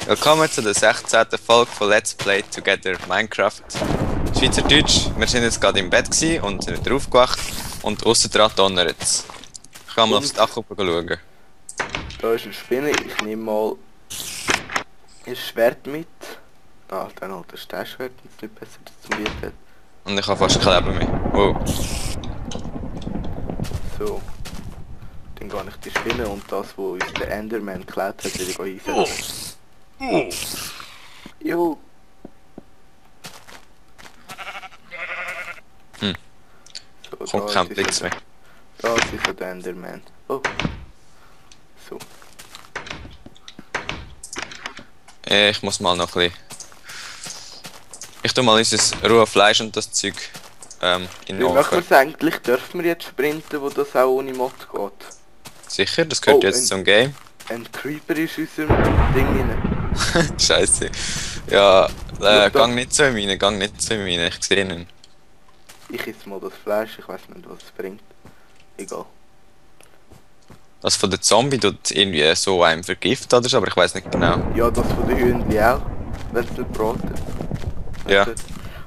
Willkommen zu der 16. Folge von Let's Play Together Minecraft. Schweizerdeutsch, wir sind jetzt gerade im Bett und sind wieder aufgewacht und ausser dran donnert es. Ich kann mal aufs Dach schauen. Da ist eine Spinne, ich nehme mal ein Schwert mit. Ah, dann halt ein Steinschwert, wenn es nicht besser zum Bieten hat. Und ich habe fast kein Leben mehr. Wow. So. Dann gehe ich die Spinne und das, wo uns der Enderman geklaut hat, will ich einsetzen. Juhu! So, Kommt kein Blitz mehr. Da ist der Enderman. Oh. So. Ich muss mal noch ein bisschen... Ich tue mal unser rohes Fleisch und das Zeug in den Wie machen wir Ofen. es eigentlich? Dürfen wir jetzt sprinten, wo das auch ohne Mod geht? Sicher, das gehört Oh, jetzt zum Game. Ein Creeper ist in unserem Ding rein. Scheiße. Ja, da. gang nicht so in meine, ich sehe ihn. Ich esse mal das Fleisch, ich weiß nicht, was es bringt. Egal. Das von der Zombie tut irgendwie so einem vergiftet oder so, aber ich weiß nicht genau. Ja, das von den Hühnchen auch, wenn es nicht braten. Ja.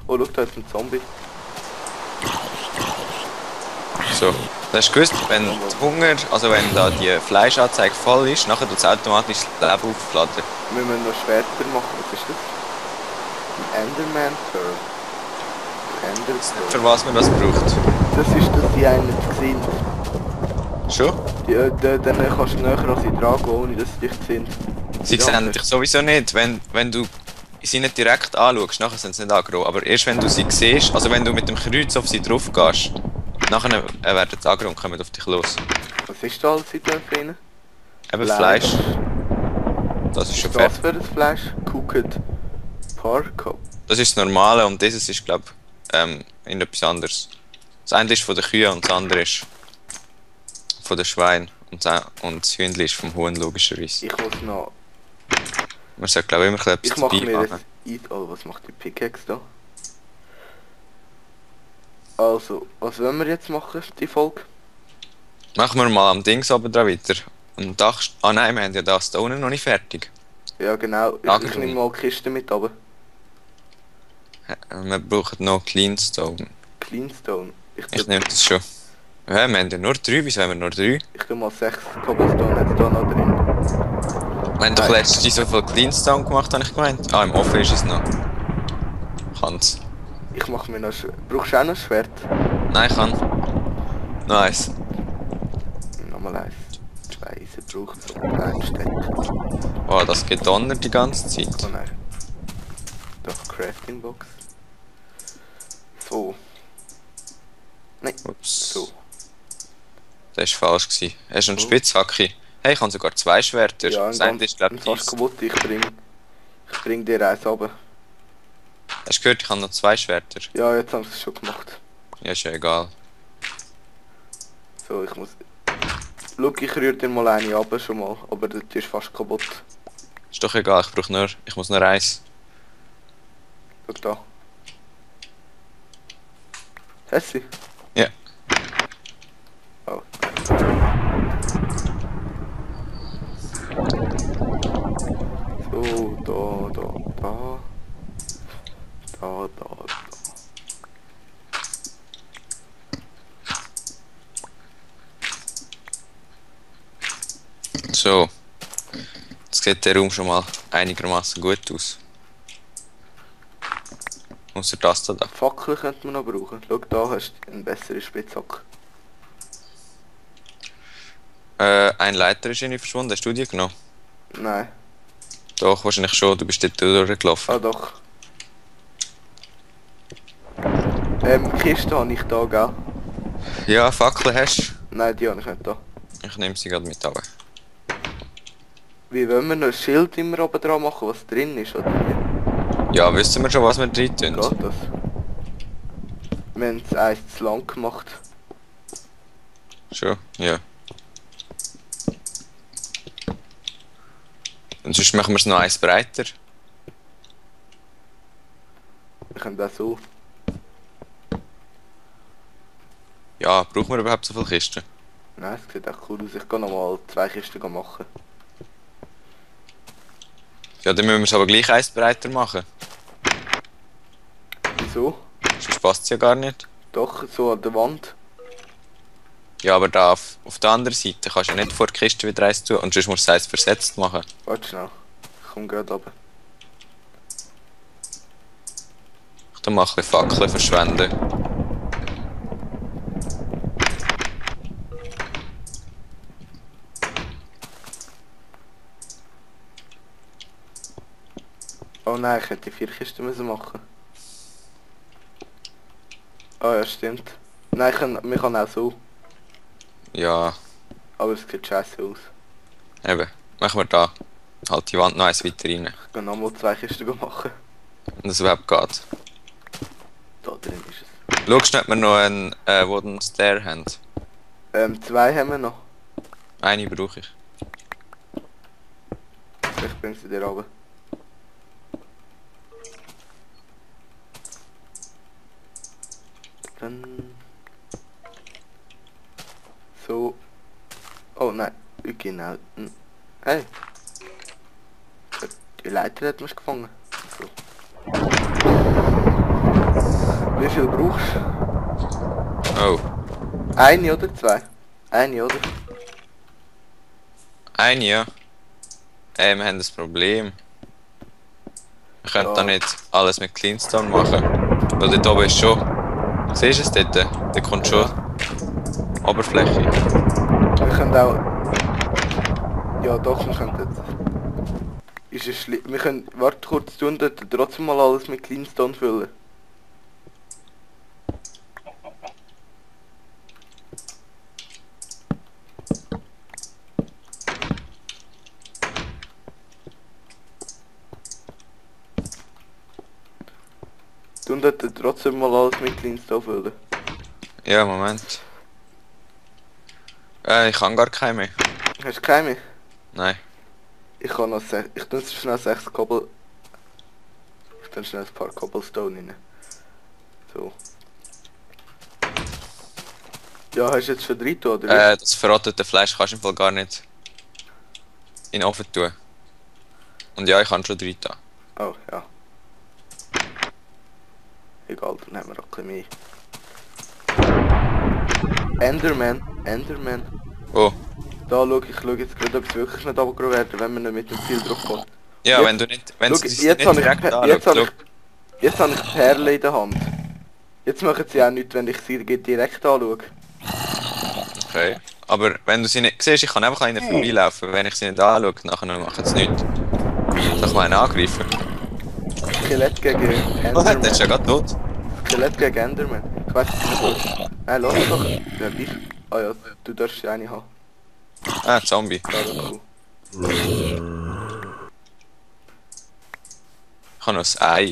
Oh, schau, da ist ein Zombie. So. Du hast gewusst, wenn der Hunger, also wenn da die Fleischanzeige voll ist, nachher tut es automatisch das Leben aufladen. Müssen wir noch Schwerter machen, was ist das? Ein Enderman Pearl. Ender Für was man das braucht. Das ist, dass die einen nicht sehen. Schon? Dann kannst du näher an sie dran gehen, ohne dass sie dich sehen. Sie sehen dich sowieso nicht, wenn du sie nicht direkt anschaust, nachher sind sie nicht aggro. Aber erst wenn du sie siehst, also wenn du mit dem Kreuz auf sie drauf gehst, nachher werden sie aggro und kommen auf dich los. Was ist da alles in der drin? Eben Fleisch. Das ist schon Was fertig. für ein Fleisch? Cooked Parko. Das ist das Normale und dieses ist, glaube ich, in etwas anderes. Das eine ist von den Kühen und das andere ist von den Schweinen. Und das Hühnchen ist vom Huhn, logischerweise. Ich muss noch... Man sollte, glaube ich, immer etwas Ich mache dabei mir machen. Oh, was macht die Pickaxe da? Also, was wollen wir jetzt machen, die Folge? Machen wir mal am Dings oben dran weiter. Am Dach... Ah nein, wir haben ja das da unten noch nicht fertig. Ja genau, ich nehme mal die Kiste mit runter. Wir brauchen noch Cleanstone. Cleanstone. Ich nehme das schon. Ja, wir haben ja nur 3, wieso haben wir nur 3? Ich tue mal 6 Cobblestone jetzt da noch drin. Wir haben doch letztens so viel Cleanstone gemacht, habe ich gemeint. Ah, im Ofen ist es noch. Kann's. Ich mache mir noch... Brauchst du auch noch ein Schwert? Nein, ich kann. Nice. Nochmal eins. 2 Eisen braucht es und ein Steck. Oh, das gedonnert die ganze Zeit. Oh nein. Doch, Crafting Box. So. Nein. Ups. So. Das war falsch gewesen. Hast du einen Oh. Spitzhacke? Hey, ich habe sogar 2 Schwerter. Ja, Das eine ist, glaube ich, fast kaputt. Ich bring dir eins runter. Hast du gehört, ich habe noch 2 Schwerter? Ja, jetzt haben sie es schon gemacht. Ja, ist ja egal. So, ich muss... Schau, ich rühre dir mal eine ab schon mal, aber das ist fast kaputt. Ist doch egal, ich muss nur eins. Schau da. Hast du sie? Ja. Oh. So, da. So. Jetzt sieht der Raum schon mal einigermaßen gut aus. Außer das da. Fackel könnte man noch brauchen. Schau, da hast du einen besseren Spitzhack. Ein Leiter ist irgendwie verschwunden, hast du die genommen? Nein. Doch, wahrscheinlich schon, du bist dort durchgelaufen. Ah doch. Kiste habe ich da, gell? Ja, Fackel hast du? Nein, die habe ich nicht da. Ich nehme sie gerade mit runter. Wie wollen wir noch ein Schild immer oben dran machen, was drin ist, oder wie? Ja, wissen wir schon, was wir drin tun? Geht das? Wir haben es eins zu lang gemacht. Schon, ja. Und sonst machen wir es noch eins breiter. Wir können das so. Ja, brauchen wir überhaupt so viele Kisten? Nein, es sieht echt cool aus. Ich kann noch mal 2 Kisten machen. Ja, dann müssen wir es aber gleich eins breiter machen. Wieso? Sonst passt es ja gar nicht. Doch, so an der Wand. Ja, aber da auf der anderen Seite kannst du ja nicht vor der Kiste wieder eins tun und sonst musst du es eins versetzt machen. Warte schnell. Ich komm gerade runter. Ich tu mal ein bisschen Fackeln verschwenden. Oh nein, ich hätte die 4 Kisten müssen machen. Oh ja, stimmt. Nein, wir kann auch so. Ja, Aber es sieht scheiße aus. eben. Machen wir da. Halt die Wand noch eins weiter rein. Ich kann nochmal 2 Kisten machen. Und das überhaupt geht. Da drin ist Schaust du, ob wir noch einen Wooden Stair haben? es. 2 haben wir noch. Eine brauche ich. Ich bring sie dir runter. Dann... So... Oh nein, genau. Hey! Die Leiter hat mich gefangen. So. Wie viel brauchst du? Oh. Eine oder 2? Eine oder? Eine, ja. Wir haben das Problem. Wir können Ja. da nicht alles mit Cleanstone machen. Weil dort oben ist schon... Siehst du es dort? Da kommt schon Oberfläche. Wir können auch... Ja doch, wir können das. Ist es schlimm? Wir können... Warte kurz, tun dort trotzdem mal alles mit Cleanstone füllen. Tun dort trotzdem mal alles mit Cleanstone füllen. Ja, Moment. Ich kann gar keinen mehr. Hast du keine mehr? Nein. Ich kann noch 6... Ich tue schnell 6 Kobbel... Ich tue schnell ein paar Cobblestone rein. So. Ja, hast du jetzt schon 3 getan, oder wie? Das verrottete Fleisch kannst du im Fall gar nicht in den Ofen tun. Und ja, ich kann schon 3 da. Oh, ja. Egal, dann haben wir noch ein bisschen mehr. Enderman, Enderman. Oh. Da ich schau jetzt gerade, ob es wirklich nicht runtergegangen werden, wenn man nicht mit dem Ziel drauf kommt. Ja, Jetzt- wenn du nicht... Wenn Schau, sie jetzt nicht habe ich, direkt jetzt habe anschaust, ich, jetzt habe ich die Perle in der Hand. Jetzt machen sie auch nichts, wenn ich sie direkt anschaue. okay. Aber wenn du sie nicht siehst, ich kann einfach an ihnen vorbeilaufen. Wenn ich sie nicht anschaue, nachher machen sie nichts. Soll ich mal einen angreifen? Skelett gegen Oh, der Enderman. ist ja gerade tot. Skelett gegen Enderman. Ich weiß nicht, wo. Nein, lass doch. Ja, ich. Ah ja, du darfst ja eine haben. Ah, Zombie. Ja, das ist cool. Ich habe noch ein Ei.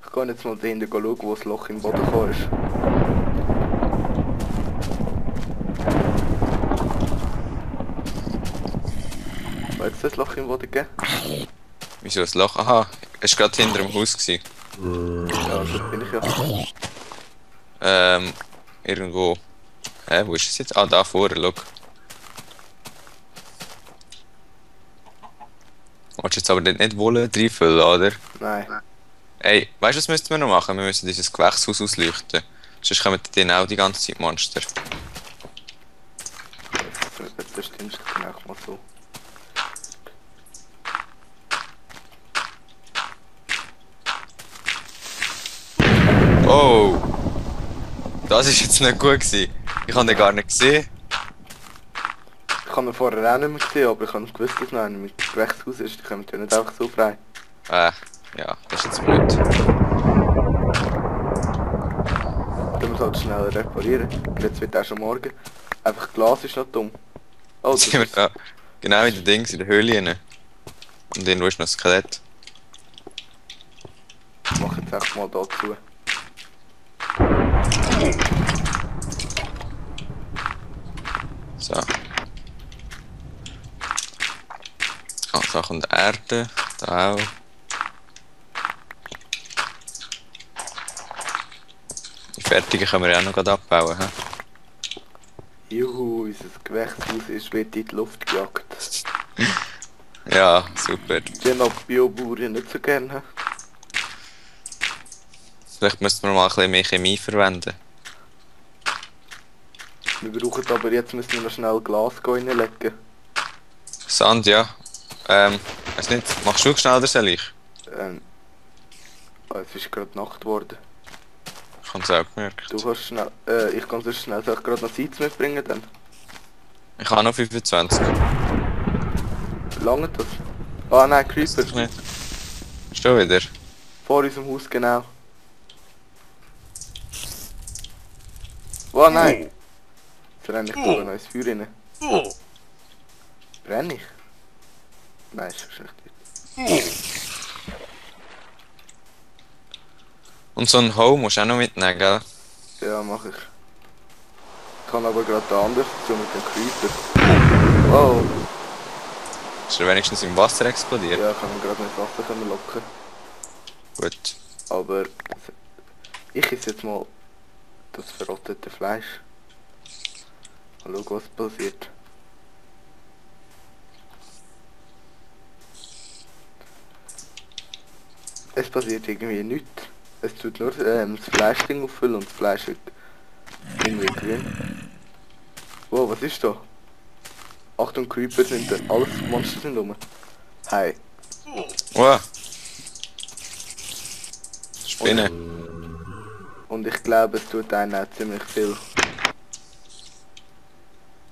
Ich kann jetzt mal dahinter schauen, wo das Loch im Boden gekommen ist. Wo hat es das Loch im Boden gegeben? Wieso ein Loch? Aha, es war gerade hinter dem Haus gewesen. Ja, das bin ich ja. Irgendwo. Wo ist es jetzt? Ah, da vorne, schau. Willst du jetzt aber dort nicht Wolle reinfüllen, oder? Nein. Ey, weißt du, was müssten wir noch machen? Wir müssen dieses Gewächshaus ausleuchten. Sonst kommen dann auch die ganze Zeit Monster. Das stimmt, ich kann auch mal so. Oh! Das ist jetzt nicht gut gewesen. Ich habe den gar nicht gesehen. Ich habe ihn vorher auch nicht mehr gesehen, aber ich habe gewusst, dass noch einer mit Gewächshaus ist. Die kommen ja nicht einfach so frei. Ja, das ist jetzt blöd. Dann muss halt schnell reparieren. Und jetzt wird auch schon morgen. Einfach Glas ist noch dumm. Oh, Jetzt sind wir da. Genau in den Dings, in der Höhle rein. Und irgendwo ist noch ein Skelett. ich mache jetzt echt mal da zu. So. Ah, da kommt Erde. Da auch. Die fertigen können wir ja auch noch gerade abbauen. He? Juhu, unser Gewächshaus ist wird in die Luft gejagt. Ja, super. Die noch Biobauern nicht so gerne. Vielleicht müssten wir mal ein bisschen mehr Chemie verwenden. Wir brauchen aber jetzt müssen wir noch schnell Glas reinlegen. Sand, ja. Weiß nicht, machst du schnell oder soll ich? Es ist gerade Nacht geworden. Ich habe es auch gemerkt. Du kannst schnell, ich kann sonst schnell, soll ich gerade noch Seiz mitbringen dann? Ich habe noch 25. Lange das? Ah nein, Creeper. Ist nicht. Schon wieder? Vor unserem Haus genau. Oh nein! Jetzt renne ich da noch ins Feuer rein. Renn ich? Nein, ist schlecht. Und so ein Hoe musst du auch noch mitnehmen, gell? Ja, mach ich. Ich kann aber gerade da anders so mit dem Creeper. Oh! Ist er wenigstens im Wasser explodiert? Ja, ich kann ihn gerade mit Wasser können locken. Gut. Aber ich esse jetzt mal das verrottete Fleisch. Mal schauen, was passiert. Es passiert irgendwie nichts. Es tut nur das Fleischding auffüllen und das Fleisch wird irgendwie grün. Wow, was ist da? Achtung, Creeper sind da. Alles Monster sind rum. Hi. Wow. Spinne. Und ich glaube, es tut einen auch ziemlich viel.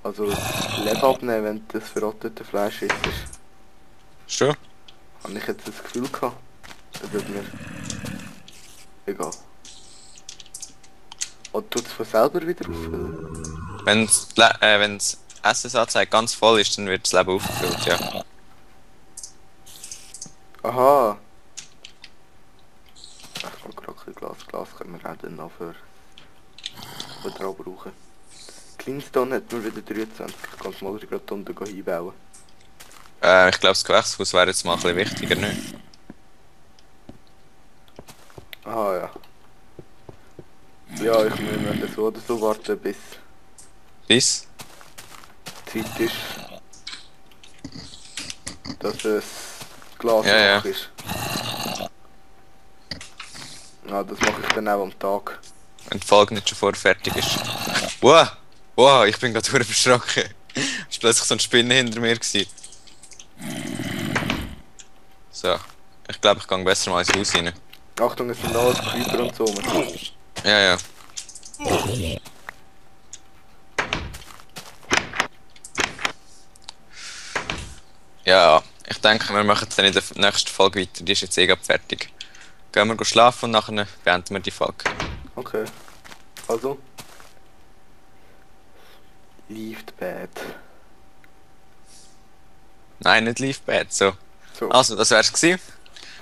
Also, Leben abnehmen, wenn das verrottete Fleisch ist. Schon? Habe ich jetzt das Gefühl gehabt. Das wird mir... Egal. Und tut es von selber wieder auffüllen? Wenn's Essensanzeige ganz voll ist, dann wird das Leben aufgefüllt, ja. Aha. Ich kann gerade ein Glas können wir auch dann noch für dran brauchen. Cleanstone hat nur wieder 23. Ich kann es mal gerade unten einbauen. Ich glaube, das Gewächshaus wäre jetzt mal ein bisschen wichtiger, nicht? Aha, ja. Ja, ich muss so oder so warten, bis Bis? Zeit ist, dass es Glas Ja. ist. Ja, das mache ich dann auch am Tag. Wenn die Folge nicht schon vorher fertig ist. Wow! Wow, ich bin gerade verdammt erschrocken. Es war plötzlich so eine Spinne hinter mir gewesen. So. Ich glaube, ich gehe besser mal ins Haus rein. Achtung, es sind alles Creeper und so. Ja. Ja, ich denke, wir machen dann in der nächsten Folge weiter. Die ist jetzt eh gerade fertig. Gehen wir schlafen und nachher beenden wir die Folge. Okay. Also. Leave the bed. Nein, nicht Leave Bad, so. So. Also, das wär's gewesen.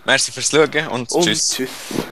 Merci fürs Schauen und Und tschüss. tschüss.